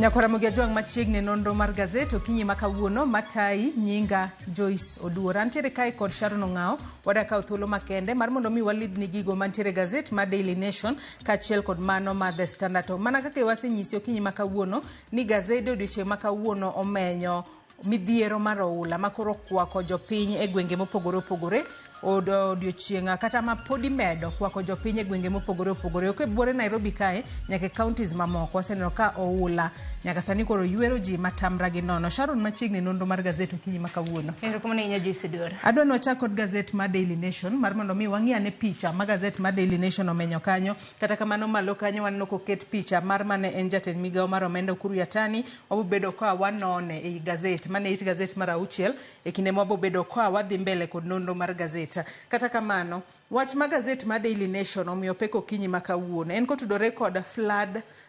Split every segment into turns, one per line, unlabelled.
Nyakwaramogi Ajwang' machiegni e nonro mar gazet okinyi ma kawuono matayi nyinga Joyce Oduor. Antiere kae kod Sharon Ong'awo, wadwa kawo thuolo makende mar mondo mi walidni gigo mantiere e gazet mar Daily Nation kaachiel kod mano mar The Standard. To mana kaka wasenyisi okinyi ma kawuono ni gazede odiochieng' ma kawuono omenyo midhiero mar oula makoro kwako jopiny e gwenge mopogore opogore odiochieng' kata ma pod imedo kwako jopiny e gwenge mopogore opogore ok e buore Nairobi kae nyaka e counties mamoko waseneno ka oula nyaka sani koro ywero ji matamra gi nono. Sharon machiegni nonro mar gazet okinyi ma kawuono.
Erokamano ahinya Joyce Oduor.
Adwa ni wachak kod gazet mar Daily Nation mar mondo mi wang'i ane picha ma gazet mar Daily Nation omenyo kanyo. Kata kamano malo kanyo waneno koket picha mar mane en jatend migawo mar omenda Ukur Yatani. Wabo bedo ka wanone ei gazet mane it gazet mar auchiel e kinde ma wabo bedo ka wadhi mbele kod nonro mar gazet. Kata kamano, wach ma gazet mar Daily Nation omiyo pek okinyi ma kawuono en kotudore kod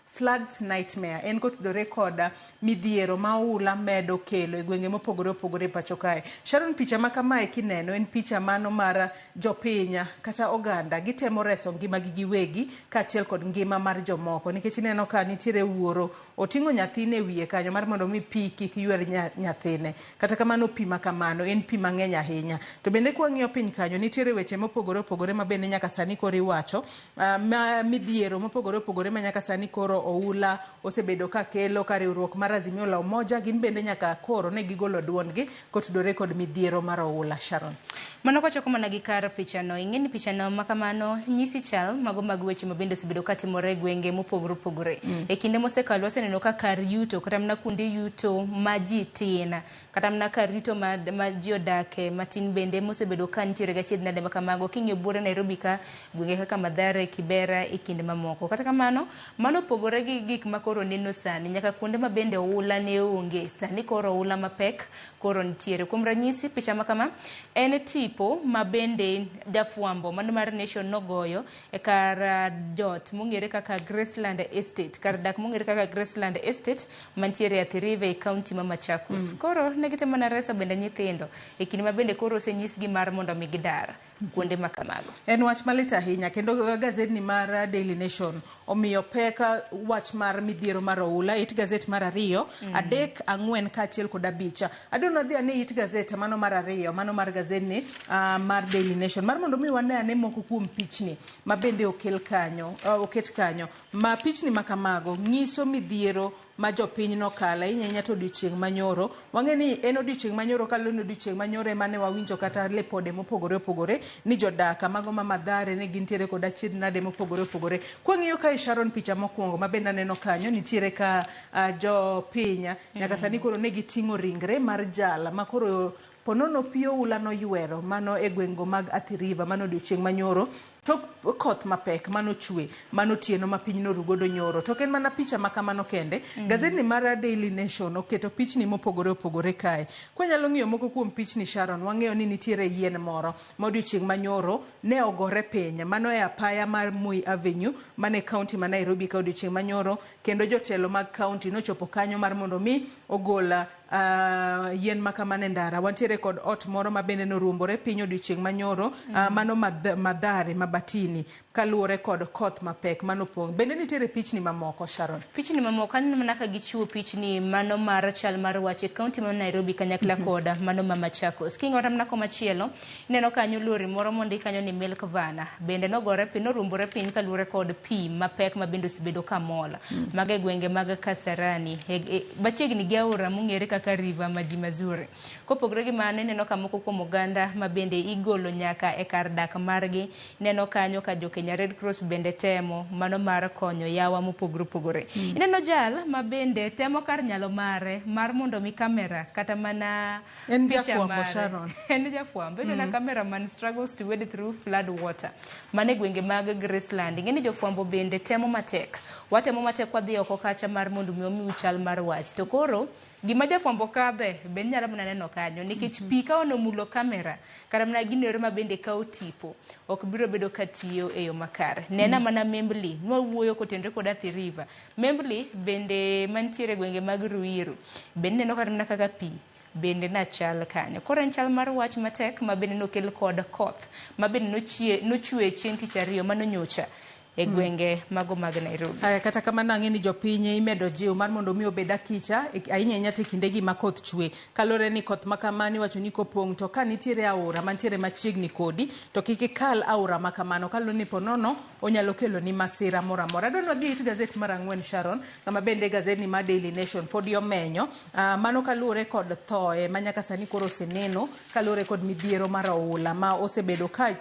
floods nightmare, en kotudore kod midhiero ma oula medo kelo e gwenge mopogore opogore e pacho kae. Sharon, picha ma kamae kineno en picha mano mar jopiny kata oganda gitemo reso ngimagi giwegi kaachiel kod ngima mar jomoko nikech ineno ka nitiere wuoro oting'o nyathine e wiye kanyo mar mondo mi pi kik ywer nyathine. Kata kamano pi ma kamano en pi mang'eny ahinya. To bende kwang'iyo piny kanyo nitiere weche mopogore opogore ma bende nyaka sani koro iwacho ma midhiero mopogore opogore ma nyaka sani koro oula osebedo ka kelo ka riwruok mar Azimio la Umoja gin bende nyaka koro ne gigolo duondgi kotudore kod midhiero mar oula. Sharon.
Mano kochako mana gi kar pichano, ing'e ni pichano ma kamano nyisi chal mago mag weche ma bende osebedo ka timore e gwenge mopogore opogore. E kinde mosekalo waseneno ka kar yuto kata mana kuonde yuto ma ji tin kata mana kar yuto ma ji odake matin bende mosebedo ka nitiere gi achiedh nade ma kamago. King'iyo buore Nairobi ka, gwenge kaka Mathare, Kibera e kind mamoko. Kata kamano, mano opogore gi gik ma koro neno sani, nyaka kuonde ma bende oula ne onge, sani koro oula mapek koro nitiere. Kuom ranyisi, picha ma kama en tipo ma bende jafwambo mano mar Nation nogoyo e kar jot mong'ere kaka Graceland Estate, kar dak mong'ere kaka Graceland Estate mantiere Athi River e county ma Machakos. Koro ne gitemo mana reso bende nyithindo e kinde ma bende koro osenyisgi mar mondo mi gidar kuonde ma kamago.
En wach malit ahinya kendo gazedni mar Daily Nation omiyo pek wach mar midhiero mar oula it gazet mar ariyo, adek, ang'wen kaachiel kod abich. Adwa ni wadhi ane it gazet mano mar ariyo, mano mar gazedni mar Daily Nation mar mondo mi wane ane moko kuom pichni ma bende okel kanyo, oket kanyo. Ma pichni ma kamago nyiso midhiero ma jopiny nokalo ahinya ahinya to odiochieng' manyoro. Wang'e ni en odiochieng' manyoro kaluwore ni odiochieng' manyoro ema ne wawinjo kata lipode mopogore opogore ni jodak mago ma Mathare ne gintiere kod achiedh nade mopogore opogore. Kwang'iyo kae Sharon picha mokwongo ma bende aneno kanyo nitiere ka jopiny nyaka sani koro ne giting'o ringre mar jal ma koro ponono pi oula noywero mano e gweng'go mag Athi River mano odiochieng' manyoro tok koth mapek manochwe mano otieno ma piny noru godo nyoro. To ok en mana picha ma kamano kende, gazedni mar Daily Nation oketo pichni mopogore opogore kae. Kwanyalo ng'iyo moko kuom pichni Sharon, wang'eyo ni nitiere yien moro ma odiochieng' manyoro ne ogore piny mano e apaya mar Moi Avenue mane county ma Nairobi ka odiochieng' manyoro kendo jotelo mag county nochopo kanyo mar mondo mi ogol yien ma kamano e ndara. Wantiere kod ot moro ma bende noruombore piny odiochieng' manyoro mano Mathare Mabatini kaluwore kod koth mapek manopong'. Bende nitiere pichni mamoko Sharon?
Pichni mamoko aneno mana ka gichiwo pichni mano mar chal mar wach e county ma Nairobi kanyakla kod mano ma Machakos. King'iyo kata mana komachielo, ineno kanyo lori moro mondik kanyo ni milk van bende nogore piny, noruombore piny kaluwore kod pi mapek ma bende osebedo ka mol. Mago e gwenge mag Kasarani, machiegni gi aora mong'ere kaka River Maji Mazuri. Kopogore gi mano, ineno ka moko kuom oganda ma bende igolo nyaka e kar dak margi. Ineno kanyo ka jo Kenya Red Cross bende temo mano mar konyo yawa mopogore opogore. Ineno jal ma bende temo kar nyalo mare mar mondo mi kamera kata mana
En
picha
jafwambo
mare.
Sharon.
En jafwambo. Iwacho na cameraman struggles to wade through flood water. Mano e gwenge mag Graceland. Ing'e ni jofwambo bende temo matek. Watemo matek kwadhi oko kacha mar mondo mi wamiu chal mar wach. To koro gima jafwambo kadhe be inyalo mana neno kanyo nikech pi ka onomulo kamera kata mana gino ero ma bende kawo tipo ok biro bedo ka tiyo e yo makare. Nena mana Membli, nwawuoyo kotenore kod Athi River. Membli bende mantiere e gwenge mag Ruiru bende ineno kata mana kaka pi bende nachal kanyo. Koro en chal mar wach matek ma bende nokel kod koth ma bende nochwe chieng' tich ariyo mano nyocha. e gwenge mago mag Nairobi.
Aya, kata kamano ang'e ni jopiny imedo jiw mar mondo mi obed akicha ahinya ahinya to e kindegi ma koth chwe. Kaluwore ni koth ma kamano iwacho ni kopong' to ka nitiere aora mantiere machiegni kodi to kik ikal aora ma kamano kaluwore ni ponono onyalo kelo ni masira moro amora. Adwa ni wadhi it gazet mar ang'wen Sharon, kama bende gazet ni mar Daily Nation podi omenyo. Mano kaluwore kod thoe ma nyaka sani koro oseneno kaluwore kod midhiero mar oula ma osebedo ka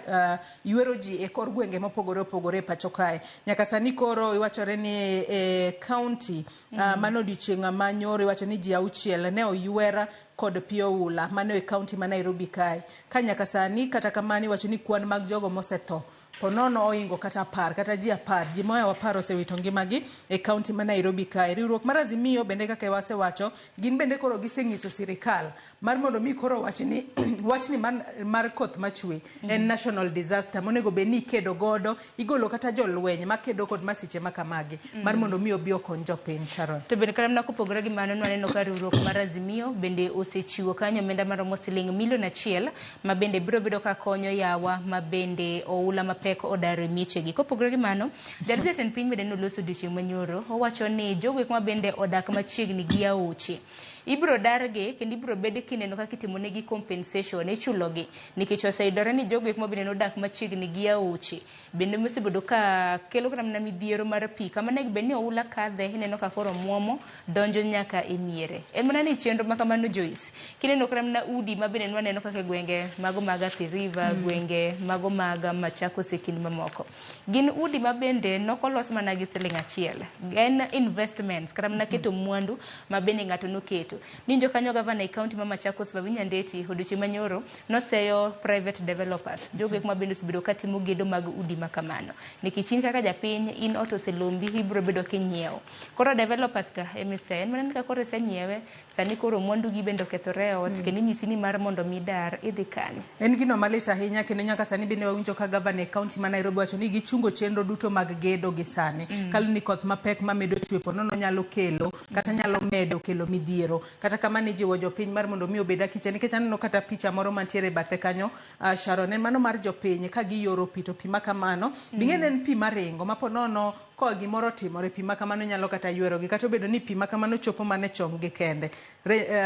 ywero ji e kor gwenge mopogore opogore e pacho kae. Nyaka sani koro iwachore ni e county mano odiochieng' ma nyoro iwacho ni ji 6 ne oywer kod pi oula mano e county ma Nairobi kae. Ka nyaka sani kata kamano iwacho ni kwan mag jogo mosetho ponono oingo kata 10 kata ji 10 ji mohewo 10 osewito ngimagi e county ma Nairobi kae. Riwruok mar Azimio bende kaka wasewacho gin bende koro gisenyiso sirikal mar mondo mi koro wachni wachni mar koth machwe en national disaster monego bed ni ikedo godo igolo kata jolweny makedo kod masiche makamagi mar mondo mi obi okony jopiny Sharon.
To bende kata mana kopogore gi mano nwaneno ka riwruok mar Azimio bende osechiwo kanyo omenda maromo siling milion 1 ma bende biro bedo ka konyo yawa ma bende oula mapek odaro e miechegi. Kopogore gi mano, jalup jatend piny bende noloso odiochieng' manyoro, owacho ni jogo eko ma bende odak machiegni gi aoche ibiro dargi kendo ibiro bed kineno kaka itimonegi compensation, ichulogi nikech oseyudore ni jogo eko ma bende nodak machiegni gi aoche bende mosebedo ka kelo kata mana midhiero mar pi kama nego bed ni oula kadhe ineno ka koro muomo donjo nyaka e miere. En mana ni chenro ma kamano Joyce, kineno kata mana udi ma bende nwaneno kaka e gwenge mago mag Athi River, gwenge mago mag Machakos e kind mamoko. Gin udi ma bende nokolos mana gi siling 1. En investments kata mana keto mwandu ma bende ng'ato noketo. Ninjo kanyo gavana e county ma Machakos Wavinya Ndeti odiochieng' manyoro noseyo private developers, jogo eko ma bende osebedo katimo gedo mag udi ma kamano. Nikech in kaka japiny in ot oselombi ibiro bedo kinyiewo. Koro developers ka emiseyo en mana ni ka koro isenyiewe sani koro mwandu gi bende okethore e ot kendo inyisi ni mar mondo mi dar idhi kanye.
En gino malit ahinya kendo nyaka sani bende wawinjo ka gavana e county ma Nairobi wacho ni gichungo chenro duto mag gedo gi sani. Kaluwore ni koth mapek mamedo chwe ponono nyalo kelo kata nyalo medo kelo midhiero. Kata kamano ijiwo jopiny mar mondo mi obed akicha nikech aneno kata picha moro mantiere e bathe kanyo Sharon en mano mar jopiny ka giyoro pi to pi ma kamano bing'e ni en pi maringo ma ponono ko gimoro otimore pi ma kamano nyalo kata ywerogi kata obedo ni pi ma kamano chopo mana e chonggi kende.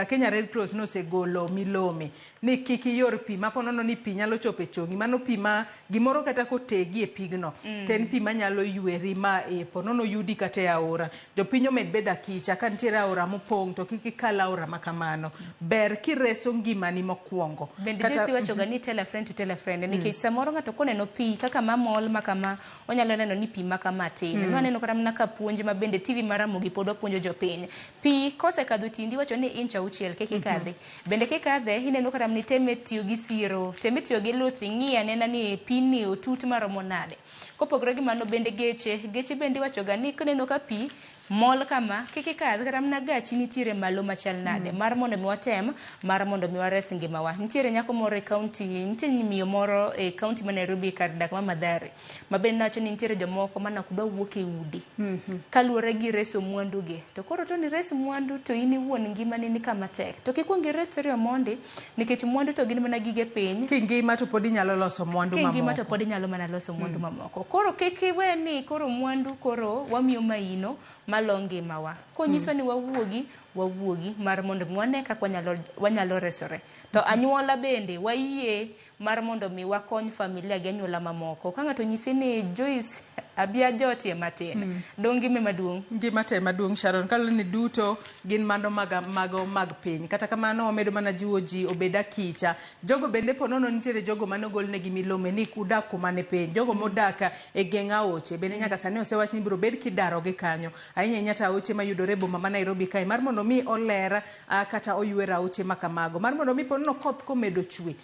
Kenya Red Cross nosegolo milome ni kik iyor pi ma ponono ni pi nyalo chopo e chongi mano pi ma gimoro kata kotegi e pigno to en pi manyalo yweri ma e ponono yudi kata e aora. Jopiny omed bedo akicha ka nitiere aora mopong' to kik ikal aora ma kamano. Ber kireso ngimani mokwongo.
Bende Joyce iwachoga ni tell a friend to tell a friend nikech samoro ng'ato koneno pi kaka mamol ma kama onyalo neno ni pi ma kama tin. Nwaneno kata mana ka puonj ma bende TV mar Ramogi pod wapuonjo jopiny. Pi kosekadho tiendi iwacho ni inch 6 kik ikadhi. Bende kikadhe ineno kata mana teme tiyo gi siro, teme tiyo gi luth ing'i anena ni pini otut maromo nade. Kopogore gi mano bende geche bende iwachoga ni kineno ka pi mol kama kik ikadh kata mana gachi nitiere malo machal nade mar mondo mi watem mar mondo mi wares ngimawa. Nitiere nyako moro e county, nitie miyo moro e county ma Nairobi kar dak ma Mathare ma bende nowacho ni nitiere jomoko mane ok dwa wuok e udi kaluwore gi reso mwandu gi. To koro to ni res mwandu to in iwuon ngimani ni kama tek. To kik iresri omondi nikech mwandu to gin mana gige piny.
Kingima to pod inyalo loso mwandu
mamoko. Kingima to pod inyalo mana loso mwandu mamoko. Koro kik iwe ni koro mwandu koro wamiyo maino malo ngimawa. Konyiswa ni wawuogi, wawuogi mar mondo mi wane kaka wanyalo resore. To anyuola bende wayie mar mondo mi wakony familia gi anyuola mamoko. Ka ng'ato nyisi ni Joyce abia jotie matin, dong' ngima maduong'.
Ngima te maduong' Sharon, kaluwore ni duto gin mano mago mag piny. Kata kamano wamedo mana jiwo ji obed akicha. Jogo bende ponono nitiere jogo mane ogolnegi milome ni udak kuma ni piny. Jogo modak e geng' aoche bende nyaka sani osewach ni ibiro bed kidarogi kanyo. Ahinya ahinya to aoche mayudore e boma ma Nairobi kae mar mondo mi oler kata oywer aoche ma kamago. Mar mondo mi ponono koth komedo chwe.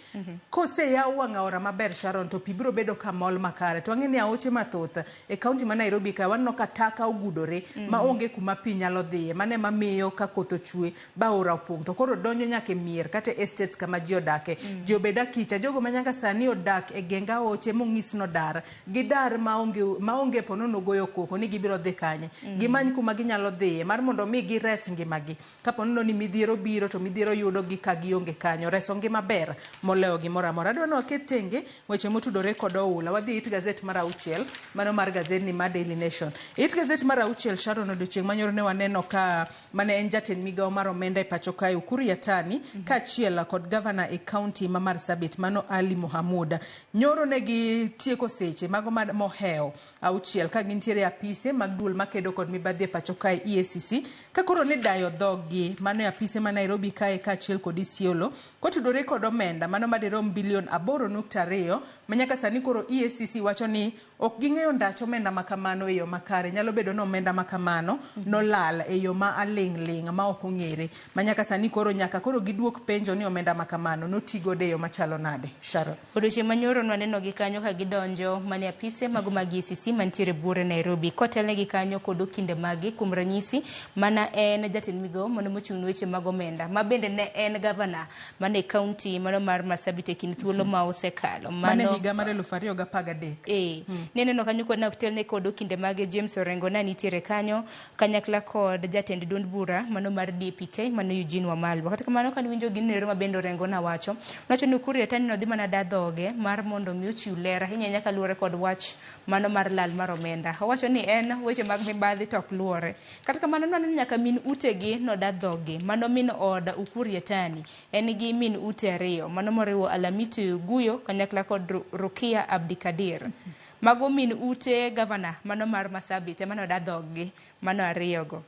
Koseyaw wang' aora maber Sharon to pi biro bedo ka mol makare. To wang'e ni aoche mathoth e county ma Nairobi kae waneno ka taka ogudore ma onge kuma pi nyalo dhiye. Mano ema miyo ka koth ochwe ba aora opong' to koro donjo nyaka e mier kata e estates kama ji odake. Ji obed akicha. Jogo ma nyaka sani odak e geng aoche mong'is nodar, gidar maonge ponono goyo koko ni gibiro dhi kanye. Gimany kuma ginyalo dhiye mar mondo mi gires ngimagi. ngimagi. Kapo nono ni midhiero biro to midhiero yudogi ka gionge kanyo. Reso ngima ber moloyo gimoro amora. Adwa ni waket tenge weche motudore kod oula. Wadhi e it gazet mar auchiel, mano mar gazedni mar Daily Nation. E it gazet mar auchiel, Sharon, odiochieng' manyoro ne waneno ka mane en jatend migawo mar omenda e pacho kae Ukur Yatani kaachiel kod gavana e kaunti ma Marsabit mano Ali Mohamud. Nyoro ne gitieko seche mago mohewo auchiel ka gintiere e apise mag duol makedo kod mibadhi e pacho kae EACC ka koro ni dayo dhoggi mano e apise ma Nairobi kae kaachiel kod Isiolo kotudore kod omenda mano madirom bilion 8.2 ma nyaka sani koro EACC wacho ni ok ging'eyo ndach omenda ma kamano e yo makare. Nyalo bedo ni omenda ma kamano nolal e yo ma aling' ling' ma ok ong'ere ma nyaka sani koro nyaka koro giduok penjo ni omenda ma kamano notigodo e yo machalo nade. Sharon.
Odiochieng' manyoro nwanenogi kanyo ka gidonjo mane apise mago mag EACC mantiere buore Nairobi kotelnegi kanyo kod okinde magi. Kuom ranyisi mana en jatend migawo mano mochung' ne weche mag omenda ma bende ne en gavana mane kaunti mano mar Marsabit e kind thuolo ma osekalo.
Mane higa mar 2013.
Neneno kanyo kod otelne kod okinde mage James Orengo na nitiere kanyo kanyakla kod jatend duond bura mano mar DPK mano Eugene Wamalwa. Kata kamano kane winjo gino ero ma bende Orengo na wacho, nowacho ni Ukur Yatani nodhi mana da dhoge mar mondo mi ochiw ler ahinya ahinya kaluwore kod wach mano mar lal mar omenda. Owacho ni en weche mag mibadhi to ok luwore. Kata kamano nwaneno nyaka min utegi noda dhoge. Mano min od Ukur Yatani en gi min ute ariyo mano moriwo Alamiti Guyo kanyakla kod Rukia Abdikadir. Mago min ute gavana mano mar Marsabit ema noda dhoggi mano ariyogo.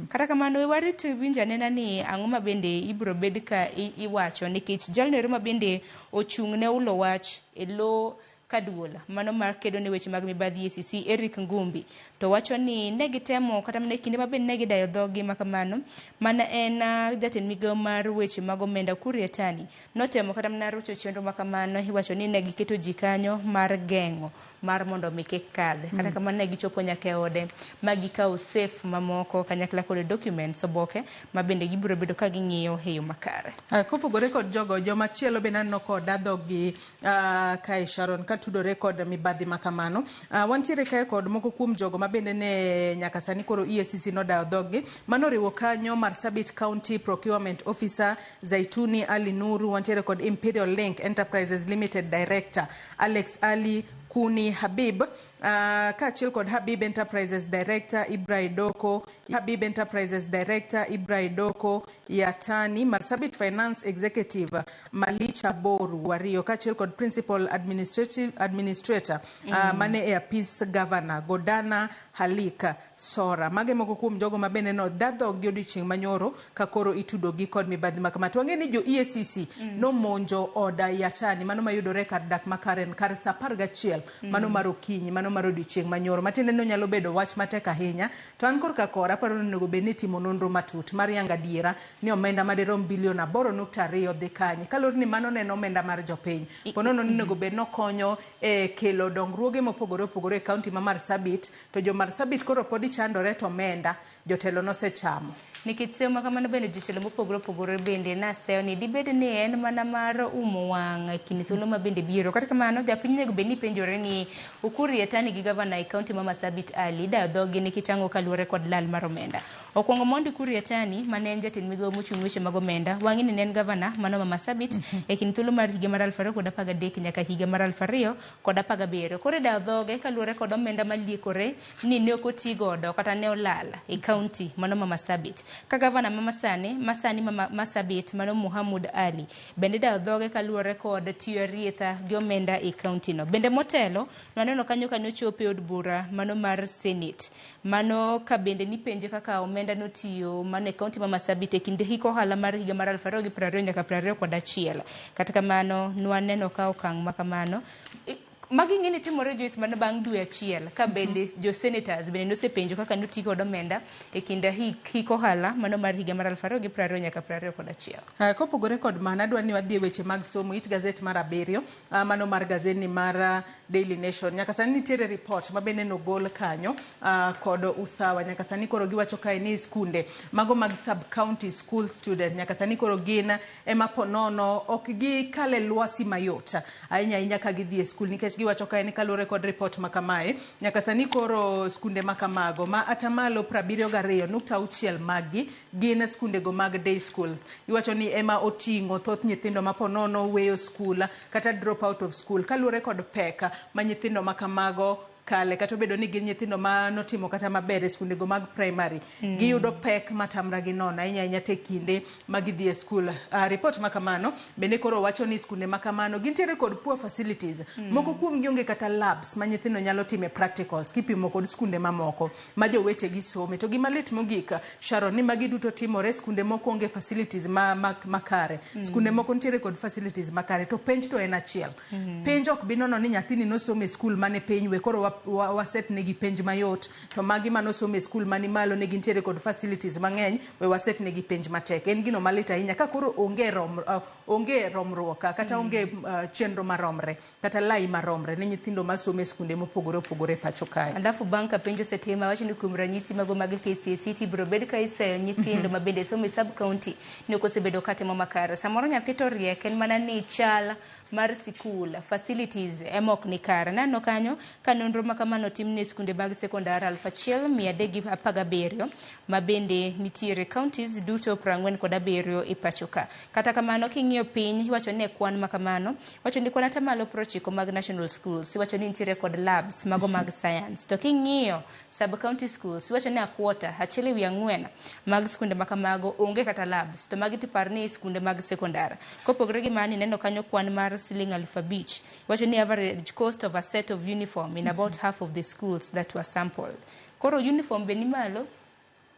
Kata kamano we warit winjo anena ni ang'o ma bende ibiro bed ka iwacho nikech jalno ero ma bende ochung' ne ulo wach e lo kaduol mano mar kedo ne weche mag mibadhi EACC Eric Ngumbi to wacho ni ne gitemo kata mana e kinde ma bende ne gidayo dhoggi ma kamano mana en jatend migawo mar weche mag omenda Ukur Yatani notemo kata mana rocho chenro ma kamano. Iwacho ni ne giketo ji kanyo mar geng'o mar mondo mi kik kadh. Kata kamano ne gichopo nyaka e ode ma gikawo safe mamoko kanyakla kod documents oboke ma bende gibiro bedo ka ging'iyo e yo makare.
Kopogore kod jogo, jomachielo bende aneno koda dhoggi kae Sharon katudore kod mibadhi ma kamano. Wantiere kae kod moko kuom jogo ma bende ne nyaka sani koro EACC nodayo dhoggi. Mano oriwo kanyo Marsabit County Procurement Officer Zaituni Ali Nuru, wantiere kod Imperial Link Enterprises Limited Director Alex Ali Kuni Habib, kaachiel kod Habib Enterprises Director Ibrahim Doko, Habib Enterprises Director Ibrahim Doko Yatani, Marsabit Finance Executive Malicha Boru Wario, kaachiel kod Principal Administrator mane e apis Governor Godana Halika Sora. Mage moko kuom jogo ma bende noda dhoggi odiochieng' manyoro ka koro itudogi kod mibadhi ma kama. To wang'e ni jo EACC nomonjo oda Yatani mano mayudore kar dak ma Karen kar saa 11 mano mar okinyi mano mar odiochieng' manyoro. Matiende ni onyalo bedo wach matek ahinya. To an korka kora aparo ni onego bed ni itimo nonro matut mar yango adiera ni omenda madirom bilion 8.2 dhi kanye. Kaluwore ni mano ne en omenda mar jopiny. Po nono ni onego bed nokonyo e kelo dongruoge mopogore opogore e kaunti ma Marsabit, to jo Marsabit koro podi chandore to omenda jotelo nosechamo.
Nikech seyo ma kamano bende jotelo mopogore opogore bende naseyo ni dibed ni en mana mar umo wang' e kind thuolo ma bende biro. Kata kamano japiny onego bed ni penjore ni Ukur Yatani gi gavana e kaunti ma Marsabit Ali dayo dhoggi nikech ang'o kaluwore kod lal mar omenda. Okwongo mondi Ukur Yatani mane en jatend migawo mochung' weche mag omenda wang'e ni ne en gavana mano ma Marsabit e kind thuolo mar higa mar 2013 nyaka higa mar 2017. Koro idayo dhoge kaluwore kod omenda maliekore ni ne ok oti godo kata ne olal e kaunti mano ma Marsabit. Ka gavana ma masani ma Marsabit mano Mohamud Ali bende dayo dhoge kaluwore kod tiyo arietha gi omenda e kaunti no. Bende motelo nwaneno kanyo kane ochopo e od bura mano mar Senate mano ka bende nipenje kaka omenda notiyo mano e kaunti ma Marsabit e kinde hik ohala mar higa mar 2020 nyaka 2021. Kata kamano nwaneno ka okang' ma kamano magi ng'eni timore Joyce mana bang' dwe achiel ka bende jo senators bende nosepenjo kaka noti kod omenda e kind hik ohala mano mar higa mar 2020 nyaka 2021.
Kopogore kod mano adwa ni wadhi e weche mag somo it gazet mar 7 mano mar gazeti mar Daily Nation. Nyaka sani nitiere report ma bende nogol kanyo kod usawa. Nyaka sani koro giwacho kae ni skunde mago mag sub county school student nyaka sani koro gin ema ponono ok gikale lwasi mayot ahinya ahinya ka gidhi e skul nikech giwacho kae ni kaluwore kod ripot ma kamae, nyaka sani koro skunde ma kamago ma atamalo 72.6 maggi gin skundego mag day schools. Giwacho ni ema oting'o thoth nyithindo ma ponono weyo skul kata drop out of school kaluwore kod pek ma nyithindo ma kamago kale, kata obedo ni gin nyithindo ma notimo kata maber e skundego mag primary, giyudo pek matamra gi nono ahinya ahinya te kinde ma gidhi e skul. Report ma kamano bende koro wacho ni skunde ma kamano gintiere kod poor facilities. Moko kuom gi onge kata labs ma nyithindo nyalo time practicals kipimo kod skunde mamoko ma jowetegi some. To gima lit mogik, Sharon, ni magi duto timore skunde moko onge facilities ma makare. Skunde moko nitiere kod facilities makare to penj to en achiel. Penj ok bi nono ni nyathini nosomo e skul mane piny, we koro waset negi penj mayot, to magi manosomo e skul mani malo ne gintiere kod facilities mang'eny, we waset negi penj matek. En gino malit ahinya ka koro onge romruok kata onge chenro maromre kata lai maromre ne nyithindo masomo e skunde mopogore opogore e pacho kae.
Alafu bang' ka penj osetim, awacho ni kuom ranyisi mago mag KCSE to ibiro bed ka iseyo nyithindo ma bende somo e sub county ni ok osebedo katimo makare. Samoro nyathi to riek, en mana ni chal mar sikul, facilities ema ok ni kare. Naneno kanyo ka nonro ma kamano otim ne skunde mag sekondar 1317 ma bende nitiere counties duto 47 e pacho ka. Kata kamano, king'iyo piny, iwacho ni e kwan ma kamano, iwacho ni kwan atamalo 90 mag national schools iwacho ni nitiere kod labs mago mag science. To king'iyo sub county schools, iwacho ni a quarter, achiel ewi ang'wen mag skunde ma kamago onge kata labs, to magi tipar ni skunde mag sekondar. Kopogore gi mano, ineno kanyo kwan mar siling 5,000. Iwacho ni average cost of a set of uniform in about half of the schools that were sampled. Koro uniform be ni malo,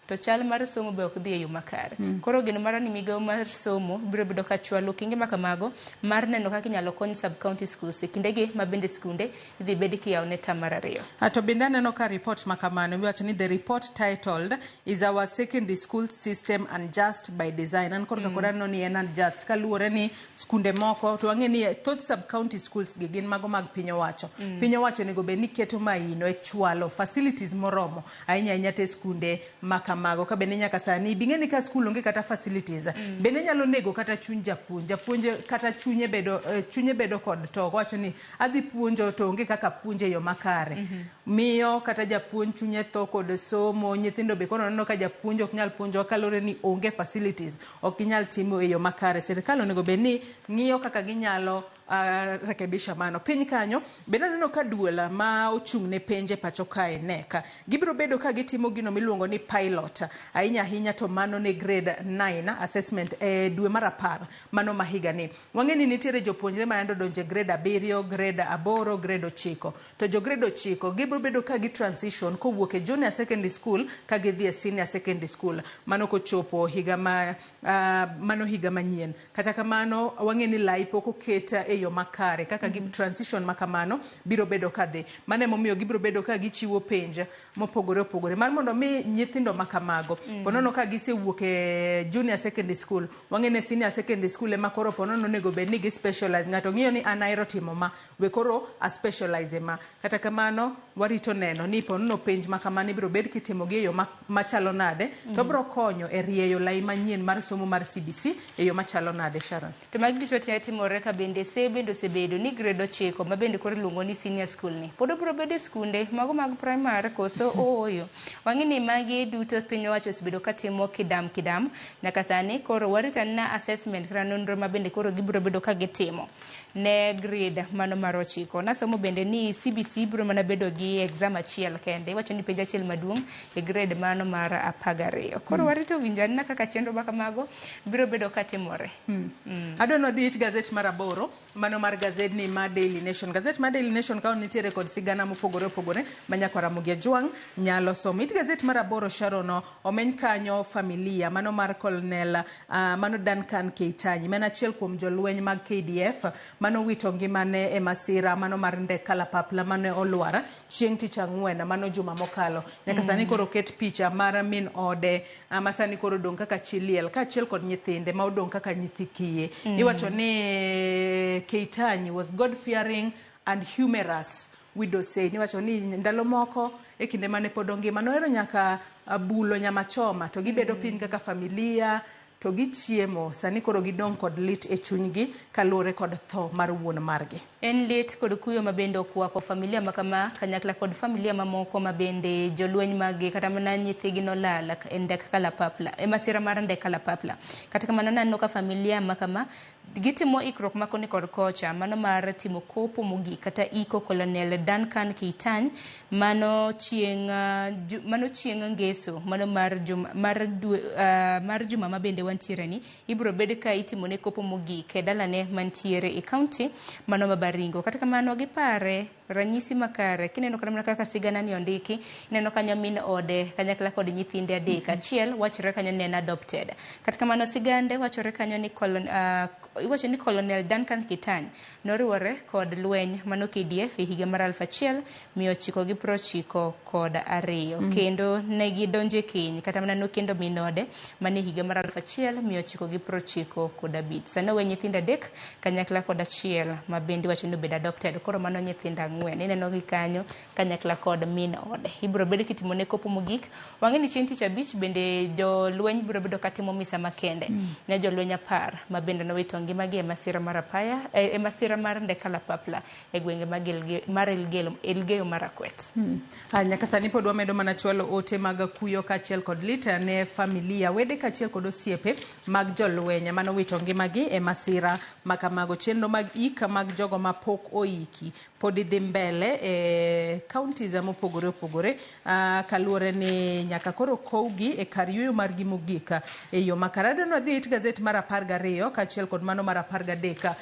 to chal mar somo be ok dhi e yo makare. Koro geno mara ni migawo mar somo biro bedo ka chwalo okenge ma kamago mar neno kaka inyalo kony sub county schools e kindegi ma bende skunde idhi bed kiyawo ne term mar ariyo.
To bende aneno ka report ma kamano iwacho ni the report titled "Is Our Secondary School System Unjust by Design?" An korka koro aneno ni en unjust kaluwore ni skunde moko to wang'e ni thoth sub county schools gi gin mago mag piny owacho. Piny owacho onego bed ni keto maino e chwalo facilities moromo ahinya ahinya te skunde ma kamago. Ka bende nyaka sani bing'e ni ka skul onge kata facilities, bende nyalo nego kata chuny japuonj. Japuonj kata chunye bedo kod to wacho ni adhi puonjo to onge kaka puonjo e yo makare. Miyo kata japuonj chunye tho kod somo. Nyithindo be koro neno ka japuonj ok nyal puonjo kaluwore ni onge facilities, ok ginyal timo e yo makare. Sirikal onego bed ni ng'iyo kaka ginyalo rekebisha mano. Piny kanyo bende aneno ka duol ma ochung' ne penj e pacho kae, KNEC, gibiro bedo ka gitimo gino miluongo ni pilot ahinya ahinya, to mano ne grade 9 assessment e dwe mar 10 mano ma higani. Wang'e ni nitiere jopuonjre ma yande odonjo e grade 7, grade 8, grade 9, to jo grade 9 gibiro bedo ka gi transition kowuok e junior secondary school ka gidhi e senior secondary school mano kochopo higa ma mano higa manyien. Kata kamano, wang'e ni lai pok oket e yo makare kaka gi transition ma kamano biro bedo kadhi. Mano emomiyo gibiro bedo ka gichiwo penj mopogore opogore mar mondo mi nyithindo ma kamago ponono ka gisewuok e junior secondary school, wang'e ni senior secondary school ema koro ponono onego bed ni gi specialize. Ng'ato ng'iyo ni an ahero timo ma, we koro a specialize e ma. Kata kamano, warito neno ni ponono penj ma kamano ibiro bed kitimo gi e yo machalo nade, to biro konyo e rieyo lai manyien mar somo mar CBC e yo machalo nade, Sharon.
To magi duto te timore ka bende se bende osebedo ni grade 9 ma bende koro iluongo ni senior school ni pod obiro bedo e skunde mago mag primary koso ooyo. Wang'e ni magi duto piny owacho osebedo katimo kidam kidam nyaka sani. Koro warito anena assessment kata nonro ma bende koro gibiro bedo ka gitimo ne grade mano mar 9. Nasomo bende ni CBC biro mana bedo gi exam achiel kende, iwacho ni penj achiel maduong' e grade mano mar 12. Koro warito winjo anena kaka chenro ma kamago biro bedo katimore.
Adwa ni wadhi it gazet mar 8, mano mar gazedni mar Daily Nation. Gazet mar Daily Nation ka nitiere kod sigana mopogore opogore ma nyakwa Ramogi Ajwang' nyalo somo. It gazet mar 8, Sharon, omeny kanyo familia mano mar Colonel mano Duncan Keitany, ma en achiel kuom jolweny mag KDF mano wito ngimane e masira mano mar ndek kalapapla mane olwar chieng' tich ang'wen mano juma mokalo. Nyaka sani koro oket picha mar min ode ma sani koro odong' kaka chi liel kaachiel kod nyithinde ma odong' kaka nyithi kiye. Iwacho ni Keitany was God fearing and humorous, widow say. Niwacho ni ndalo moko e kinde mane pod ongima nohero nyaka bulo nyama choma to gibedo piny kaka familia. to gichiemo. Sani koro gidong' kod lit e chunygi kaluwore kod tho mar wuon margi.
En lit kod kuyo ma bende okwako familia ma kama kanyakla kod familia mamoko ma bende jolweny maggi kata mana nyithigi nolal e ndek kalapapla e masira mar ndek kalapapla. Kata kamano naneno ka familia ma kama gitimo ikruok ma koni kod kocha mano mar timo kopo mogik kata iko Colonel Duncan Keitany mano chieng' mano chieng' ngeso mano mar juma mar dwe, mar juma ma bende wantiere ni ibiro bed ka itimone kopo mogik e dalane mantiere e county mano ma Baringo. Kata kamano gipare ranyisi makare kineno kata mana kaka sigana ni ondiki ineno kanyo min ode kanyakla kod nyithinde adek achiel wachore kanyo ni en adopted. Kata kamano sigande wachore kanyo ni iwacho ni Colonel Duncan Keitany noriwore kod lweny mano KDF e higa mar 1992 kendo ne gidonjo e keny kata mana nokendo min ode mane higa mar 1995. Sani owe nyithindo adek kanyakla kod achiel ma bende iwacho ni obedo adopted. Koro mano nyithindo ang'wen ineno gi kanyo kanyakla kod min ode. Ibiro bed kitimone kopo mogik. Wang'e ni chieng' tich abich bende jolweny biro bedo katimo misa makende ne jolweny 10 ma bende nowito ngimagi e masira mar apaya e masira mar ndek kalapapla e gwenge mag mar Elgeyo Marakwet.
Nyaka sani pod wamedo mana chwalo ote mag kuyo kaachiel kod lit ne familia, wede kaachiel kod osiepe mag jolweny manowito ngimagi e masira makamago. Chenro mag ik mag jogo mapok oiki pod dhi mbele e counties mopogore opogore kaluwore ni nyaka koro kowgi e kar yueyo margi mogik e yo makare. Adwa ni wadhi it gazet mar 12 kaachiel kod mano mar 13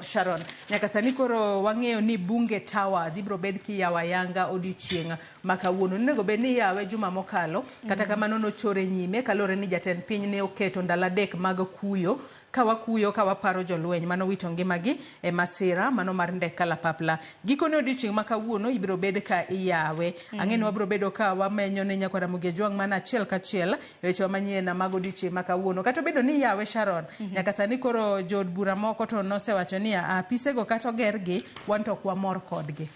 Sharon. Nyaka sani koro wang'eyo ni Bunge Towers ibiro bed kiyawo ayanga odiochieng' ma kawuono. Onego bed ni iyawe juma mokalo, kata kamano nochore nyime kaluwore ni jatend piny ne oketo ndalo 3 mag kuyo ka wakuyo ka waparo jolweny manowito ngimagi e masira mano mar ndek kalapapla. Gikone odiochieng' ma kawuono ibiro bed ka iyawe. Ang'e ni wabiro bedo ka wamenyo ne nyakwara Ramogi Ajwang' mana achiel kachiel e weche manyien mag odiochieng' ma kawuono. Kata obedo ni iyawe Sharon, nyaka sani koro jood bura moko to nosewacho ni apisego kata ogergi wan to ok wamor kodgi.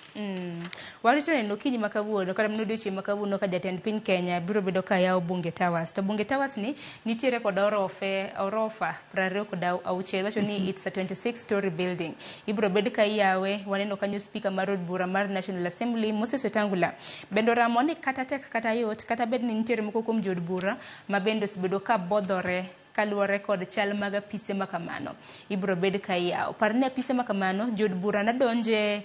Warito neno okinyi ma kawuono kata mana odiochieng' ma kawuono ka jatend piny Kenya biro bedo ka yawo Bunge Towers. To Bunge Towers ni nitiere kod orofa 26, wacho ni it's a 26 story building. Ibiro bed ka iyawe, waneno kanyo speaker mar od bura mar National Assembly Moses Wetangula bende oramo ni kata tek kata yot kata bed ni nitiere moko kuom jood bura ma bende osebedo ka bodhore kaluwore kod chal mag apise ma kamano ibiro bed ka iyawo. Par ni apise ma kamano jood bura nadonje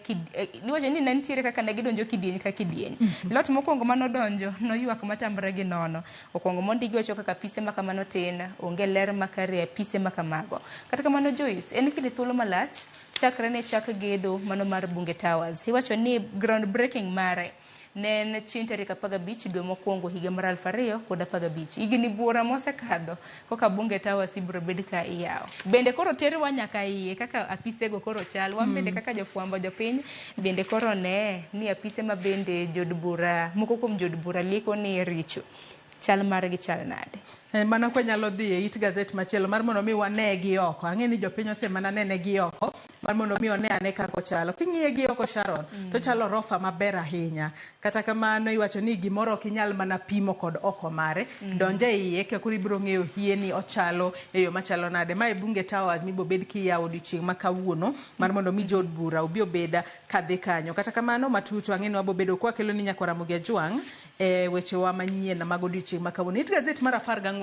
niwacho ni ne nitiere kaka ne gidonjo kidieny ka kidieny. Lot mokwongo manodonjo noywak matamre gi nono. Okwongo mondi giwacho kaka apise ma kamano tin, onge ler makare e apise ma kamago. Kata kamano Joyce, en kinde thuolo malach chakre ne chak gedo mano mar Bunge Towers. Iwacho ni ground breaking mare ne en chieng' tarik 15 dwe mokwongo higa mar 2015. Higni buora mosekadho koka Bunge Towers ibiro bed ka iyawo. Bende koro terwa nyaka iye kaka apisego koro chal. Wan bende kaka jofwambo jopiny bende koro ne ni apise ma bende jood bura moko kuom jood bura liko ni richo. Chal margi chal nade?
Mano kwanyalo dhi e it gazet machielo mar mondo mi wane gi oko. Ang'e ni jopiny osemana nene gi oko mar mondo mi one ane kaka ochalo. King'iye gi oko Sharon, to chalo orofa maber ahinya. Kata kamano iwacho ni gimoro ok inyal mana pimo kod oko mare. Donje iye eka koro ibiro ng'eyo hie ni ochalo e yo machalo nade. Mae Bunge Towers mibo bed kiyawo odiochieng' ma kawuono mar mondo mi jood bura obi obed kadhi kanyo. Kata kamano matut ang'e ni wabo bedo kwakelo ni nyakwara Ramogi Ajwang' e wechewa manyien mag odiochieng' ma kawuono. It gazet mar 14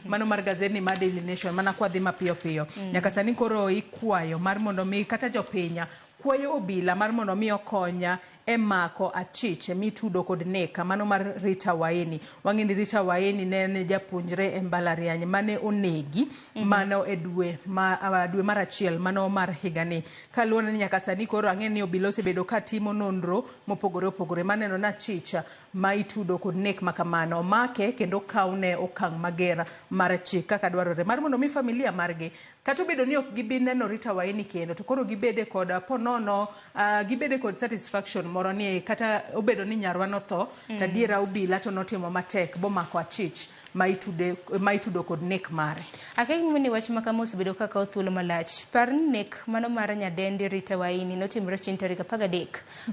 mano mar gazet ni mar Daily Nation mana kwadhi mapiyo piyo. Nyaka sani koro ikwayo mar mondo mi kata jopiny kwayo obila mar mondo mi okonya e mako achich mitudo kod nek mano mar Rita Waeni. Wang'e ni Rita Waeni ne en japuonjre e mbalariany mane onegi mano e dwe mar achiel mano mar higani. Kaluwore ni nyaka sani koro ang'e ni obila osebedo katimo nonro mopogore opogore maneno na achich ma itudo kod nek makamano omake kendo kawne okang' mager mar chik kaka dwarore mar mondo mi familia margi kata obedo ni ok gibi neno Rita Waeni kendo to koro gibede kod ponono gibede kod satisfaction moro ni kata obedo ni nyarwa notho to adiera obila to notimo matek bomako achich ma itude ma itudo kod nek mare.
Akia gimomiyo wach ma kama osebedo ka kawo thuolo malach. Par ni nek mano mar nyadendi Rita Waini notimore chieng' tarik 13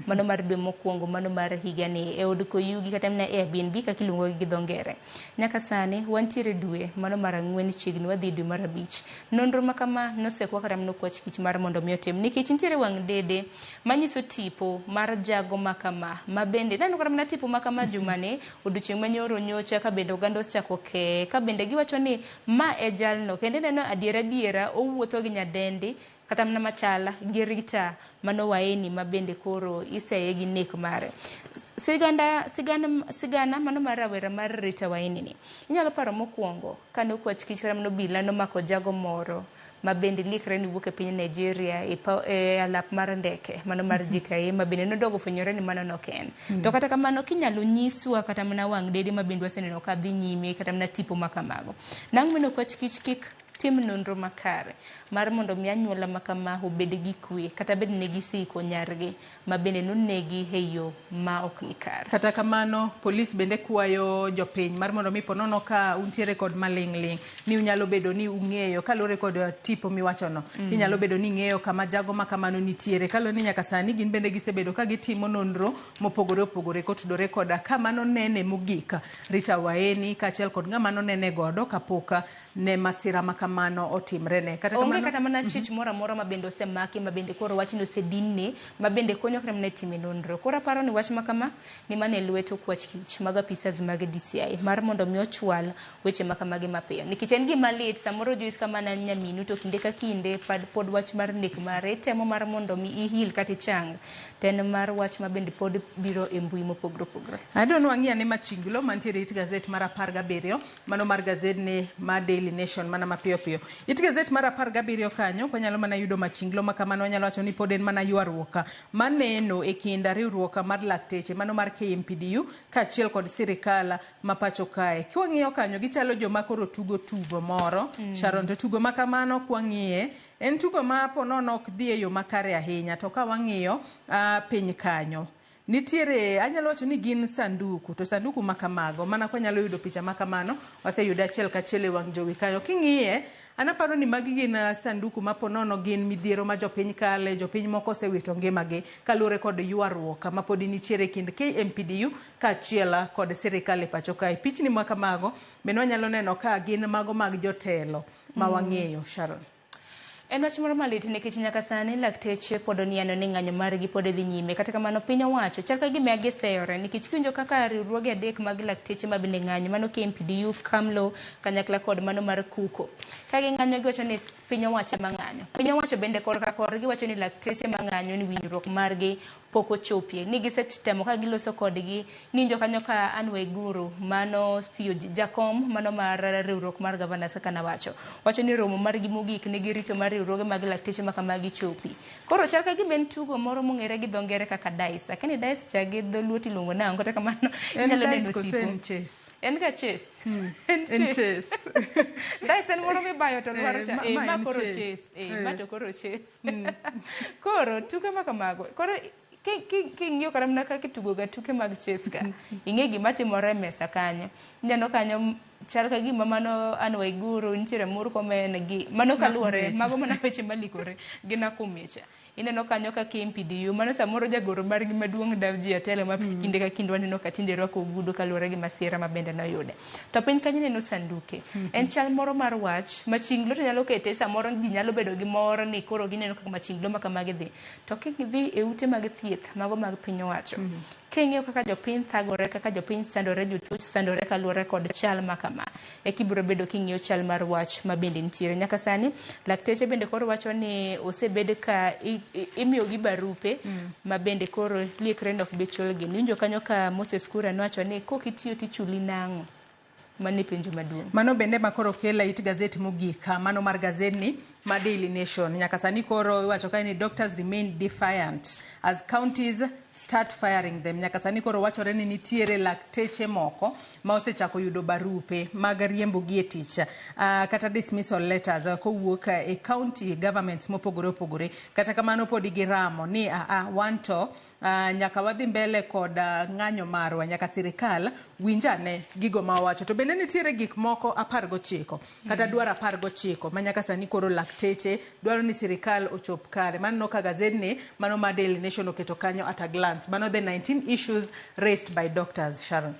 mano mar dwe mokwongo mano mar higani e od Koyugi kata mana Airbnb kaka iluongogi gi dho ngere. Nyaka sani wantiere dwe mano mar ang'wen chiegni wadhi e dwe mar abich. Nonro ma kama nosekwa kata mana okwach kich mar mondo mi otim nikech nitiere wang' dede manyiso tipo mar jago ma kama ma bende naneno kata mana tipo ma kama jumani odiochieng' manyoro nyocha ka bende oganda osechako keye ka bende giwacho ni ma e jalno kendo ineno adiera adiera owuotho gi nyadendi kata mana machala gi Rita mano Waeni ma bende koro iseye gi nek mare. Siganda, sigana, sigana mano mar rawera mar Rita Waeni ni inyalo paro mokwongo kane okwach kich kata mana obila nomako jago moro ma bende likre ni wuok e piny Nigeria e, pa, e alap mar ndeke mano mar JKIA ma bende nodogo fwenyore ni mano nok en. To kata kamano kinyalo nyiswa kata mana wang' dede ma bende waseneno ka dhi nyime kata mana tipo ma kamago. Nang' mino kwach kich kik tim nonro makare mar mondo mi anyuola ma kama obed gi kwe kata bed ni gisiko nyargi ma bende nonegi e yo ma ok ni kare.
Kata kamano, polis bende kwayo jopiny mar mondo mi ponono ka untiere kod maling'ling' ni unyalo bedo ni ung'eyo kaluwore kod tipo miwachono. Inyalo bedo ni ing'eyo kama jago ma kamano nitiere kaluwore ni nyaka sani gin bende gisebedo ka gitimo nonro mopogore opogore kotudore koda kama nonene mogik Rita Waeni kaachiel kod ng'ama nonene godo kapok ne masira ma kamano otimre ne. Kata
Onge
kamano,
kata mana chich moro amora ma bende osemaki ma bende koro wachni osedinne ma bende konyo kata mana e timo nonro. Koro aparo ni wach ma kama ni mana e lwet okwach kich mag apisas mag DCI mar mondo mi ochwal weche ma kamagi mapiyo. Nikech en gima lit samoro Joyce kama an nyaminu to kinde ka kinde pod wach mar nek mare itemo mar mondo mi ihil kata ichang to en mar wach ma bende pod biro e mbui mopogore opogore.
Adwa ni wang'i ane machinglo mantiere it gazet mar 17 mano mar gazedni mar Daily Nation mana mapiyo piyo. It gazet mar 17 kanyo kwanyalo mana yudo machinglo ma kamano wanyalo wacho ni pod en mana ywaruok maneno e kind riwruok mar lakteche mano mar KMPDU kaachiel kod sirikal ma pacho kae. Kwang'iyo kanyo gichalo joma koro tugo tugo moro. Sharon, to tugo ma kamano kwang'iye en tugo ma ponono ok dhi e yo makare ahinya to ka wang'iyo piny kanyo nitiere anyalo wacho ni gin sanduku to sanduku ma kamago mana kwanyalo yudo picha ma kamano waseyudo achiel kachiel e wang' jowi kanyo king'iye an aparo ni magi gin sanduku ma ponono gin midhiero ma jopiny kale jopiny moko osewito ngimagi kaluwore kod ywaruok ma podi nitiere e kind KMPDU kaachiel kod sirikal e pacho kae. Pichni ma kamago bende wanyalo neno ka gin mago mag jotelo ma wang'eyo Sharon.
En wach moro malit nikech nyaka sani lakteche pod oniano ni ng'anyo margi pod dhi nyime. Kata kamano piny owacho chal ka gima giseyore nikech kiwinjo kaka riwruoge adek mag lakteche ma bende ng'anyo mano KMPDU, KAMLO kanyakla kod mano mar KUKO. Ka ging'anyo giwacho ni piny owacho ema ng'anyo. Piny owacho bende korka korgi wacho ni lakteche ma ng'anyo ni winjruok margi pok ochopie. Ni gisetemo ka giloso kodgi ninjo kanyo ka Anne Waiguru mano COG jakom mano mar riwruok mar governors kaka nawacho. Wacho ni romo margi mogik nigi rito mar riwruoge mag lakteche ma kamagi chopi. Koro chal ka gima en tugo moro mong'ere gi dho ngere kaka dice. Akia ni dice cha gi dholuo tiluongo nang'o kata kamano
En
inyalo
dice
neno
kose
tipo.
en chess?
En ga chess. En
En
chess.
chess.
Dice en moro mibayo to lwaro cha.
Ma
Ma
en
koro
chess.
chess. Ma to koro chess. Koro tuke ma kamago. Koro king'iyo kata mana kaka itugo ga tuke mag chess ka, ing'e gima timore e mesa kanyo. Ineno kanyo chal ka gima mano Anne Waiguru nitiere Murkomen gi mano kaluwore mago mana weche malikore gi Nakhumicha. Ineno kanyo ka KMPDU mano samoro jagoro margi maduong' Davji Atelo ma kinde ka kinde waneno ka tinde rwako ogudu kaluwore gi masira ma bende noyude. To piny kanyo ineno sanduke. En chal moro mar wach machinglo to nyalo kete samoro ji nyalo bedo gi mor ni koro gineno kaka machinglo ma kamagi dhi. To kidhi e ute mag thieth mago mag piny owacho king'iyo kaka jopiny thagore kaka jopiny sandore jotuo sandore kaluwore kod chal ma kama eka ibiro bedo king'iyo chal mar wach ma bende nitiere. Nyaka sani lakteche bende koro wacho ni osebed ka imiyogi barupe ma bende koro liekre ni ok bi chulgi. Niwinjo kanyo ka Moses Kuria nowacho ni kok itiyo tichuli nang'o? Mano e penjo maduong'.
Mano bende ma koro kela it gazet mogik mano mar gazedni ma Daily Nation. Nyaka sani koro iwacho kae ni doctors remain defiant as counties start firing them. Nyaka sani koro wachore ni nitiere lakteche moko ma osechako yudo barupe mag riembo gi e tich kata dismissal letters kowuok e county governments mopogore opogore. Kata kamano podi giramo ni wan to Nyaka wadhi mbele kod ng'anyo marwa nyaka sirikal winjane gigo ma wawacho. To bende nitiere gik moko 19 kata dwaro 19 ma nyaka sani koro lakteche dwaro ni sirikal ochop kare. Maneno ka gazedni mano ma Daily Nation oketo kanyo at a glance. Mano the 19 issues raised by doctors, Sharon.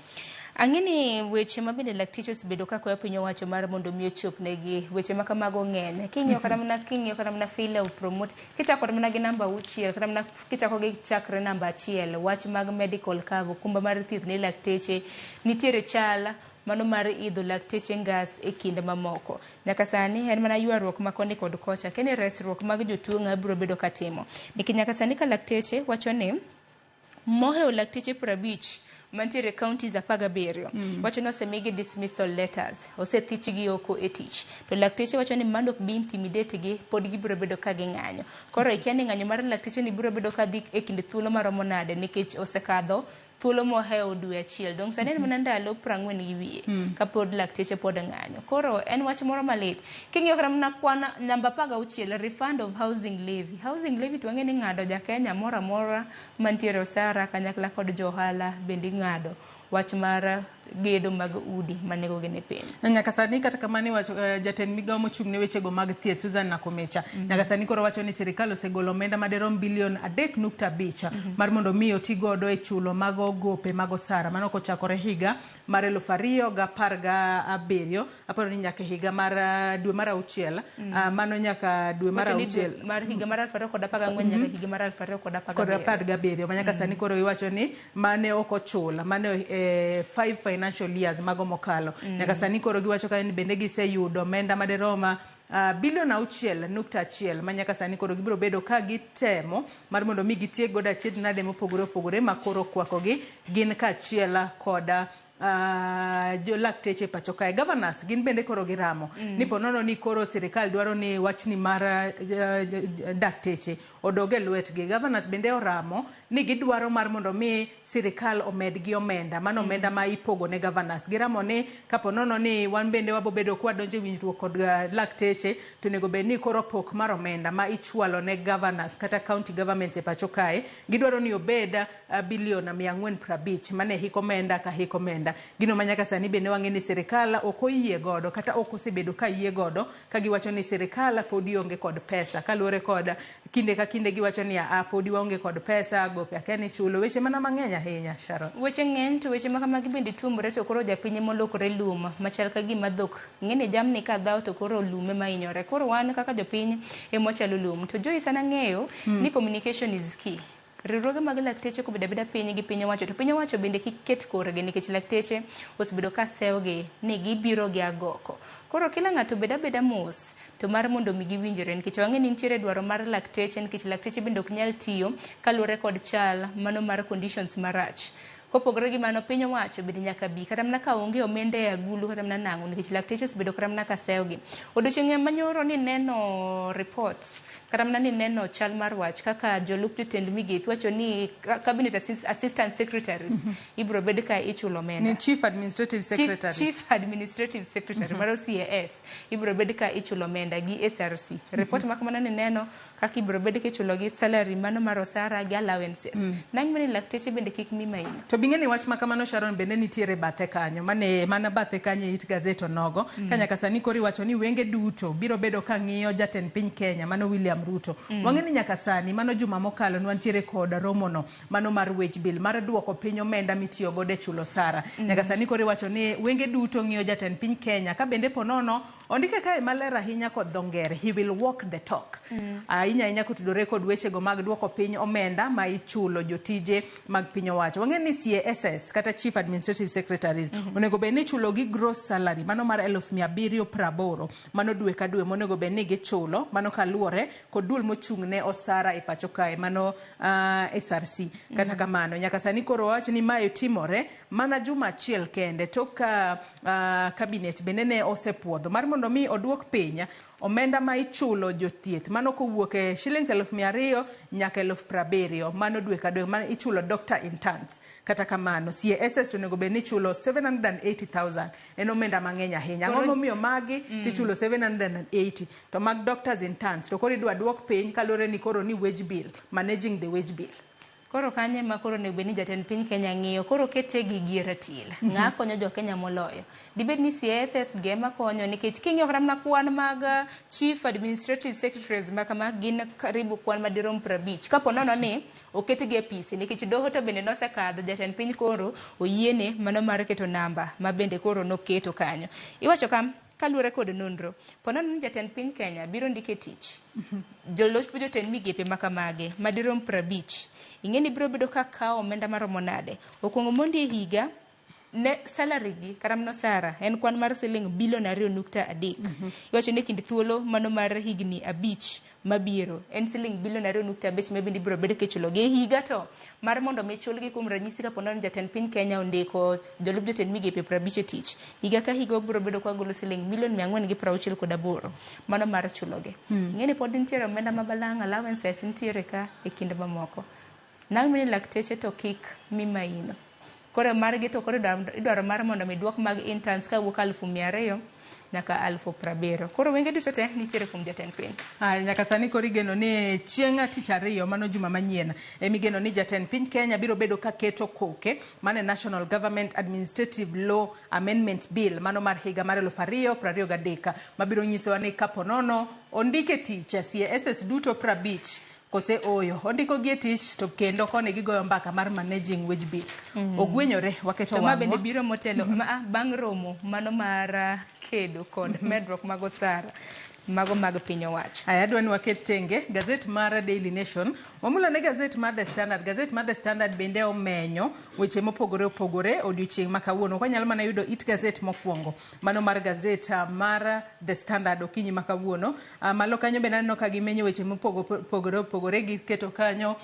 Ang'e ni weche ma bende lakteche osebedo ka kwayo piny owacho mar mondo mi ochopnegi weche ma kamago ng'eny. King'iyo kata mana king'iyo kata mana failure of promote kichako kata mana gi namba 6 kata mana kichako gi chakre namba 1 wach mag medical cover okumba mar thieth ne lakteche nitiere chal mano mar idho lakteche ngas e kinde mamoko. Nyaka sani en mana ywaruok ma koni kod kocha kendo resruok mag jotuo ng'a biro bedo katimo. Nikech nyaka sani ka lakteche wacho ni mohewo lakteche 50 mantiere counties 17 wacho ni osemigi dismissal letters, osethichgi oko e tich. To lakteche wacho ni mano ok bi intimidate gi, pod gibiro bedo ka ging'anyo. Koro ikia ni ng'anyo mar lakteche ni biro bedo ka dhi e kind thuolo maromo nade nikech osekadho thuolo mohewo dwe achiel. Dong' sani en mana ndalo 40 gi wiye kapod lakteche pod ng'anyo. Koro en wach moro malit. King'iyo kata mana kwan namba 16 refund of housing levy. Housing levy to wang'e ni ng'ado ja Kenya moro amora mantiere osara kanyakla kod jo ohala bende ing'ado wach mar gedo mag udi ma nengogi ni piny.
Nyaka sani kata kamano iwacho jatend migawo mochung' ne wechego mag thieth Susan Nakhumicha nyaka sani koro wacho ni sirikal osegolo omenda madirom bilion 3.5 mar mondo mi oti godo e chulo mago gope mag osara mano kochakore higa mar 2017 aparo ni nyaka higa mar dwe mar auchiel mano nyaka dwe mar
Wacho ni
auchiel
mar higa mar 2014 nyaka higa mar 2017.
Kod 17 ma nyaka sani koro iwacho ni mane ok ochul mane 5 financial years mago mokalo. Nyaka sani koro giwacho ka ni bende giseyudo omenda madirom bilion 6.1 ma nyaka sani koro gibiro bedo ka gitemo mar mondo mi gitiek godo achiedh nade mopogore opogore ma koro okwakogi gin kaachiel kod jo lakteche pacho kae. Governors gin bende koro giramo ni ponono ni koro sirikal dwaro ni wachni mar dakteche odog e lwetgi. Governors bende oramo ni gidwaro mar mondo mi sirikal omedgi omenda, mano omenda ma ipogo ne governors. Giramo ni kaponono ni wan bende wabobedo kwadonjo e winjruok kod lakteche to onego bed ni koro pok mar omenda ma ichwalo ne governors kata county governments e pacho kae gidwaro ni obed bilion 450 mane hik omenda ka hik omenda. Gino ma nyaka sani bende wang'e ni sirikal ok oyie godo kata ok osebedo ka yie godo ka giwacho ni sirikal podi onge kod pesa kaluwore kod kinde ka kinde giwacho ni a podi waonge kod pesa gope akia ni chulo weche mana mang'eny ahinya, Sharon.
Weche ng'eny to weche ma kamagi bende tuomore to koro japiny emolokore lum machal ka gima dhok ng'eni jamni ka dhaw to koro lum ema hinyore. Koro wan kaka jopiny ema wachalo lum. To Joyce an ang'eyo ni communication is key. Riwruoge mag lakteche kobedo abeda piny gi piny owacho to piny owacho bende kik ket korgi nikech lakteche osebedo ka sewogi ni gibiro gi agoko. Koro kila ng'ato obed abeda mos to mar mondo mi giwinjre nikech wang'e ni nitiere dwaro mar lakteche nikech lakteche bende ok nyal tiyo kaluwore kod chal mano mar conditions marach. Kopogore gi mano piny owacho bende nyaka bi kata mana ka onge omenda e agulu kata mana nang'o nikech lakteche osebedo kata mana ka sewogi. Odiochieng' manyoro ni neno report kata mana ni neno chal mar wach kaka jolup jotend migepe wacho ni cabinet assistant secretaries ibiro bed ka ichulo omenda.
Ni chief administrative secretary.
Chief administrative secretary mar CAS ibiro bed ka ichulo omenda gi SRC. Report ma kamano ni neno kaka ibiro bed kichulo gi salary mano mar osara gi allowances. Nang' mani lakteche bende kik mi maino.
To bing'e ni wach ma kamano Sharon bende nitiere bathe kanyo mane mana bathe kanyo e it gazet onogo ka nyaka sani koro iwacho ni wenge duto biro bedo ka ng'iyo jatend piny Kenya mano William Ruto. Wang'e ni nyaka sani mano juma mokalo ne wantiere kod romono mano mar wage bill mar duoko piny omenda mitiyo godo e chulo osara. Nyaka sani koro iwacho ni wenge duto ng'iyo jatend piny Kenya ka bende ponono ondike kae maler ahinya kod dho ngere he will walk the talk. Ahinya ahinya kotudore kod wechego mag duoko piny omenda ma ichulo jotije mag piny owacho. Wang'e ni CASS kata Chief Administrative Secretaries onego bed ni ichulo gi gross salary mano mar 780,000 mano dwe ka dwe monego bed ni gichulo mano kaluwore kod duol mochung' ne osara e pacho kae mano SRC. Kata kamano nyaka sani koro wach ni mae timore mana juma achiel kende tok ka cabinet bende ne osepuodho mar mondo mi oduok piny omenda ma ichulo jothieth mano kowuok e shillings 200,000 nyaka 70,000 mano dwe ka dwe mano ichulo doctor interns. Kata kamano CASS to onego bed ni ichulo 780,000 en omenda mang'eny ahinya. Ang'o momiyo magi tichulo 780 to mag doctors interns to koro idwa duok piny kaluwore ni koro ni wage bill, managing the wage bill.
Koro kanyo ema koro onego bed ni jatend piny Kenya ng'iyo. Koro kete gi gi ratil. Ng'a konyo jo Kenya moloyo? Dibed ni CSS gi ema konyo nikech king'iyo kata mana kwan mag Chief Administrative Secretaries ma kama gin karibu kwan madirom 50. Kapo nono ni oketgi e apise nikech doho to bende nosekadho jatend piny koro oyiene mano mar keto namba ma bende koro noketo kanyo. Iwacho kam kaluwore kod nonro, po nono ni jatend piny Kenya biro ndike tich, joloch jotend migepe ma kamagi madirom 50, ing'e ni biro bedo ka kawo omenda maromo nade? Okuongo mondi e higa ne salary gi kata mana osara en kwan mar siling bilion 2.3. Iwacho ni e kind thuolo mano mar higni 5 mabiro en siling bilion 2.5 ma bende ibiro bed kichulo gi e higa to mar mondo mi chulgi kuom ranyisi kapo ni jatend piny Kenya ondiko jolup jotend migepe 50 e tich higa ka higa obiro bedo kwa golo siling milion 468 mano mar chulogi. Ing'e ni pod nitiere omenda ma balang' allowances nitiere ka e kind mamoko. Nang' ni lakteche to kik mi maino. Koro margi to koro idwaro mar mondo mi duok mag interns kawuok 200,000 nyaka 70,000. Koro wenge duto te nitiere kuom jatend piny.
Haya, nyaka sani koro igeno ni chieng' tich ariyo mano juma manyien emigeno ni jatend piny Kenya biro bedo ka keto koke mane National Government Administrative Law Amendment Bill mano mar higa mar 2023 mabiro nyisowa ni kapo nono ondike tich CSS duto 50 kose oyo ondiko gi e tich to kendo koni gigoyo mbaka mar managing wage bill. Ogwenyore waketo
To ma bende
wang'wa.
biro motelo bang' romo mano mar kedo kod medruok mag osara mago mag piny owacho.
Aya, adwa ni waket tenge gazet mar Daily Nation, wamula ne gazet mar The Standard. Gazet mar The Standard bende omenyo weche mopogore opogore odiochieng' ma kawuono. Ok wanyal mana yudo it gazet mokwongo, mano mar gazet mar The Standard okinyi ma kawuono. Malo kanyo bende aneno ka gimenyo weche mopogore opogore, giketo kanyo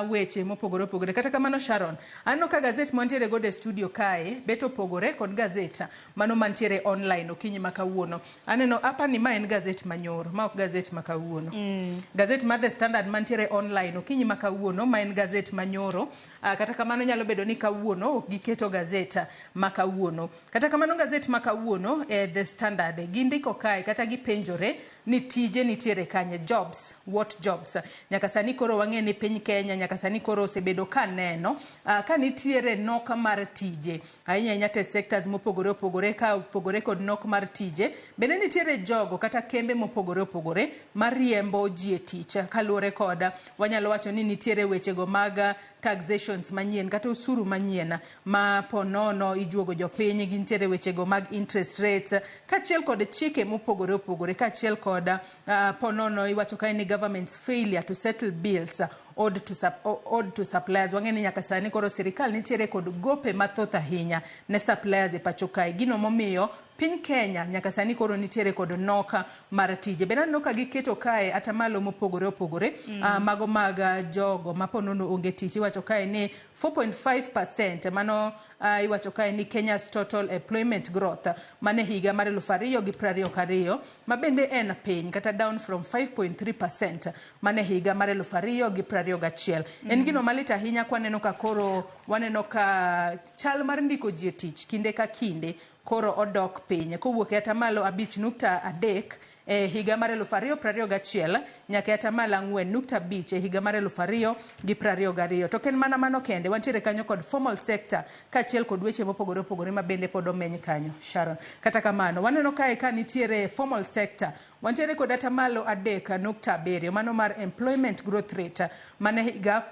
weche mopogore opogore. Kata kamano Sharon, aneno ka gazet mantiere godo e studio kae bet opogore kod gazet mano mantiere online okinyi ma kawuono. Aneno apa ni ma en gazet manyoro, ma ok gazet ma kawuono. Gazet mar The Standard mantiere online okinyi ma kawuono, ma en gazet manyoro. Kata kamano nyalo bedo ni kawuono ok giketo gazet ma kawuono. Kata kamano gazet ma kawuono e The Standard gindiko kae kata gipenjore ni tije nitiere kanye, jobs, what jobs. Nyaka sani koro wang'e ni piny Kenya nyaka sani koro osebedo ka neno ka nitiere nok mar tije. Ahinya ahinya te sectors mopogore opogore ka opogore kod nok mar tije, bende nitiere jogo kata kembe mopogore opogore mariembo ji e tich kaluwore kod wanyalo wacho ni nitiere wechego mag taxations manyien kata osuru manyien ma ponono ijuogo jopiny, gintiere wechego mag interest rates kaachiel kod chike mopogore opogore kaachiel kod ponono iwacho kae ni government's failure to settle bills owed to suppliers. Wang'e ni nyaka sani koro sirikal nitiere kod gope mathoth ahinya ne suppliers e pacho kae. Gino momiyo piny Kenya nyaka sani koro nitiere kod nok mar tije. Bende aneno ka giketo kae atamalo mopogore opogore mago mag jogo ma ponono onge tich. Iwacho kae ni 4.5% mano iwacho kae ni Kenya's total employment growth mane higa mar 2022 ma bende en piny kata down from 5.3% mane higa mar 2021. En gino malit ahinya kwaneno ka koro waneno ka chal mar ndiko ji e tich kinde ka kinde koro odok piny kowuok e atamalo 5.3 e higa mar 2021 nyaka e atamalo 4.5 e higa mar 2022. To ok en mana mano kende, wantiere kanyo kod formal sector kaachiel kod weche mopogore opogore ma bende pod omeny kanyo Sharon. Kata kamano waneno kae ka nitiere formal sector, wantiere kod atamalo 3.7 mano mar employment growth rate mane higa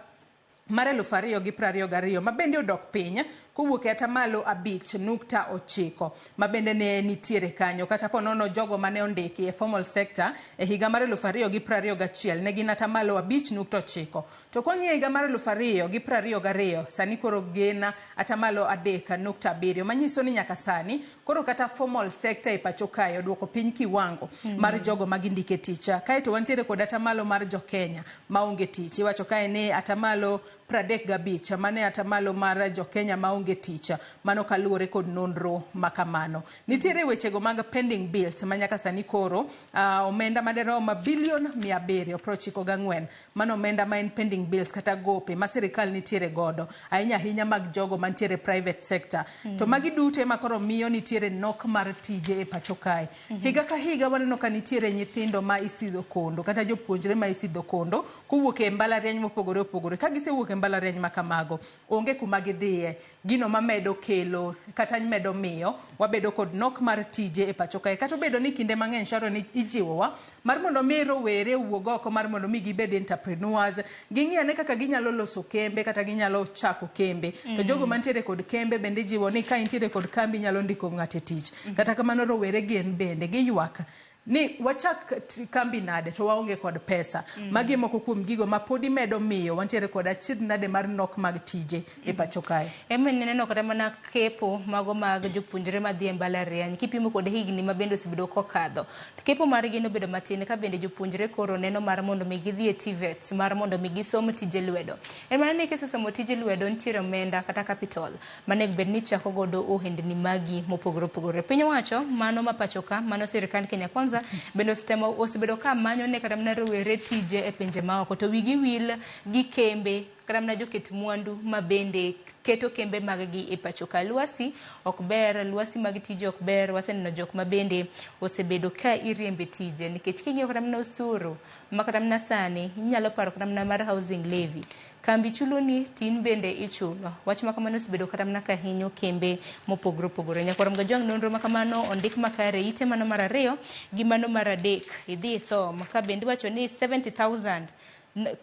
mar 2022 ma bende odok piny kowuok e atamalo 5.9 ma bende ne nitiere kanyo. Kata ponono jogo mane ondiki e formal sector e higa mar 2021 ne gin atamalo 5.9, to kwang'iyo higa mar 2022 sani koro gin atamalo 3.7, manyiso ni nyaka sani koro kata formal sector e pacho kae oduoko piny kiwango mar jogo ma gindike tich. Kaeto wantiere kod atamalo mar jo Kenya maonge tich. Iwacho kae ni atamalo 35 mane atamalo mar jo Kenya maonge maonge tich. Mano kaluwore kod nonro ma kamano. Nitiere wechego mag pending bills ma nyaka sani koro omenda maderom bilion 794. Mano omenda ma en pending bills kata gope ma sirikal nitiere godo, ahinya ahinya mag jogo mantiere private sector. To magi duto ema koro miyo nitiere nok mar tije e pacho kae. Higa ka higa waneno ka nitiere nyithindo ma isidho kondo kata jopuonjre ma isidho kondo kowuok e mbalariany mopogore opogore. Ka gisewuok e mbalariany ma kamago, onge kuma gidhiye. Gino mamedo kelo kata medo miyo wabedo kod nok mar tije e pacho kae. Kata obedo ni kinde mang'eny, Sharon, ijiwowa mar mondo mi rowere owuog oko mar mondo mi gibed entrepreneurs, ging'i ane kaka ginyalo loso kembe kata ginyalo chako kembe. To jogo mantiere kod kembe bende ijiwo ni ka intiere kod kambi inyalo ndiko ng'ato e tich. Kata kamano rowere gin bende giywak ni wachak kambi nade to waonge kod pesa. Magi moko kuom gigo ma podi medo miyo wantiere kod achiedh nade mar nok mag tije e pacho kae.
Ema ineno kata mana kepo mago mag jopuonjre madhi e mbalariany kipimo kod higni ma bende osebedo kokadho. Kepo margi nobedo matin ka bende jopuonjre koro neno mar mondo mi gidhi e TVETs mar mondo mi gisom tije lwedo. En mana ni kisesomo tije lwedo nitiere omenda kata capital manego bed ni ichako godo ohendni magi mopogore opogore. Piny owacho mano ma pacho ka mano sirikand Kenya Kwanza bende osebedo ka manyo ne kata mana rowere tije e pinje maoko to wigi wil gi kembe kata mana joket mwandu ma bende keto kembe mag gi e pacho ka. Lwasi ok ber, lwasi mag tije ok ber, waseneno jok ma bende osebedo ka iriembe tije nikech king'iyo kata mana osuru ma kata mana sani inyalo paro kata mana mar housing levy. Kambi chuloni to in bende ichulo. Wach ma kamano osebedo kata mana ka hinyo kembe mopogore opogore. Nyakwar Mgajwang' nonro ma kamano ondik makare ite mano mar 2 gi mano mar 3 idhi isom ka bende iwacho ni 70,000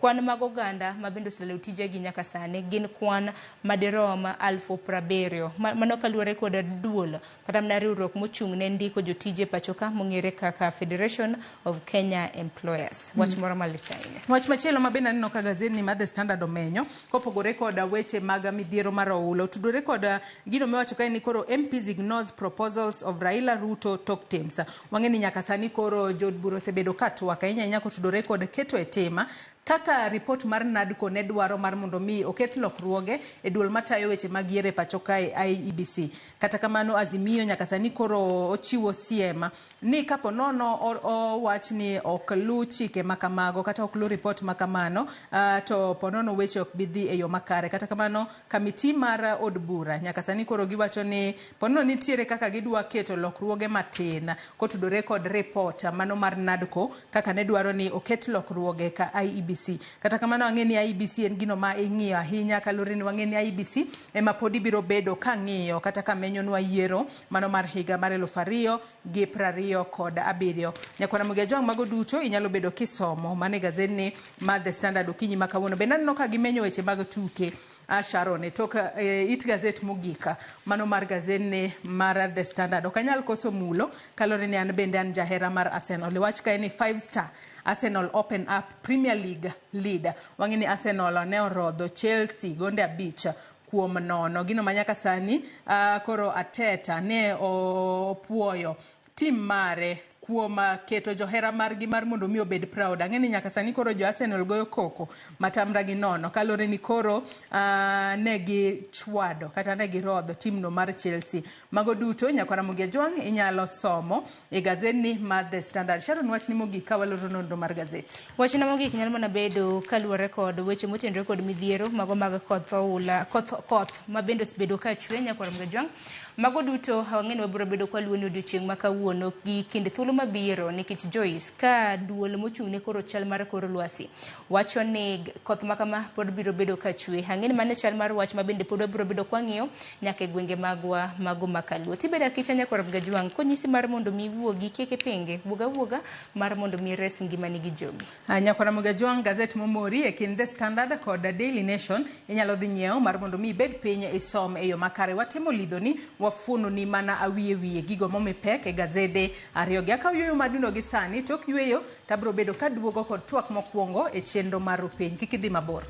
kwan mag oganda ma bende oselalo tijegi nyaka sani gin kwan madirom 70,000. Mano kaluwore kod duol kata mana riwruok mochung' ne ndiko jotije pacho ka mong'ere kaka Federation of Kenya Employers. Wach moro malich ahinya.
Wach machielo ma bende aneno ka gazetni mar The Standard omenyo kopogore kod weche mag midhiero mar oula otudore kod gino miwacho kae ni koro MPs ignores proposals of Raila Ruto talk teams. Wang'e ni nyaka sani koro jood bura osebedo ka twak ahinya ahinya kotudore kod keto e tema kaka report mar NADCO ne dwaro mar mondo mi oket lokruoge e duol matayo weche mag yiero e pacho kae IEBC. Kata kamano Azimio nyaka sani koro ochiwo siem ni kapo nono owach ni ok lu chike makamago kata ok lu report makamano, to ponono weche ok bi dhi e yo makare. Kata kamano kamiti mar od bura nyaka sani koro giwacho ni ponono nitiere kaka gidwa keto lokruoge matin kotudore kod report mano mar NADCO kaka ne dwaro ni oket lokruoge ka IEBC. Kata kamano ang'e ni IEBC en gino ma ing'iyo ahinya kaluwore ni wang'e ni IEBC ema podi biro bedo ka ng'iyo kata ka menyonwa yiero mano mar higa mar 2027. Nyakwara Mugia Jwang', mago duto inyalo bedo kisomo mane gazetni mar The Standard okinyi ma kawuono. Bende aneno ka gimenyo weche mag tuke Sharon e tok it gazet mogik mano mar gazetni mar The Standard. Ok anyal koso mulo kaluwore ni an bende an jahera mar Arsenal. Wach kae ni 5 star Arsenal open up Premier League lead. Wang'e ni Arsenal ne orodho Chelsea gonde 5 kuom 0. Gino ma nyaka sani koro Arteta ne opuoyo tim mare kuom keto johera margi mar mondo mi obed proud. Ang'e ni nyaka sani koro jo Arsenal goyo koko matamra gi nono kaluwore ni koro ne gichwado kata ne girodho timno mar Chelsea. Mago duto nyakwara Mugia Jwang' inyalo somo e gazetni mar The Standard. Sharon, wachni mogik ka waloro nonro mar gazet.
Wachna mogik nyalo mana bedo kaluwore kod weche motenore kod midhiero mago mag koth oula, koth ma bende osebedo ka chwe nyakwara Mugia Jwang'. Mago duto wang'e ni wabiro bedo kwa luwo ni odiochieng' ma kawuono gi kinde thuolo mabiro nikech Joyce ka duol mochung' ne koro chal mar kor lwasi wacho ni koth ma kama pod biro bedo ka chwe. Ang'e ni mano chal mar wach ma bende pod wabiro bedo kwang'iyo nyaka e gwenge magwa mago ma kaluo. Tibedo akicha nyakwar Mugia Jwang' konyisi mar mondo mi iwuogi kik ipinge, wuog awuoga mar mondo mi ires ngimani gi jogi.
Nyakwar Mugia Jwang', gazet momori e kind The Standard kod Daily Nation inyalo dhi nyiewo mar mondo mi ibed piny isom e yo makare. Watemo lidhoni wafuononi mana awiye wiye gigo momi pek e gazede ariyo gi. Akaw yueyo madundo gi sani, tok yueyo tabiro bedo kaduogo kod twak mokwongo e chenro mar Rupiny. Kik idhi mabor.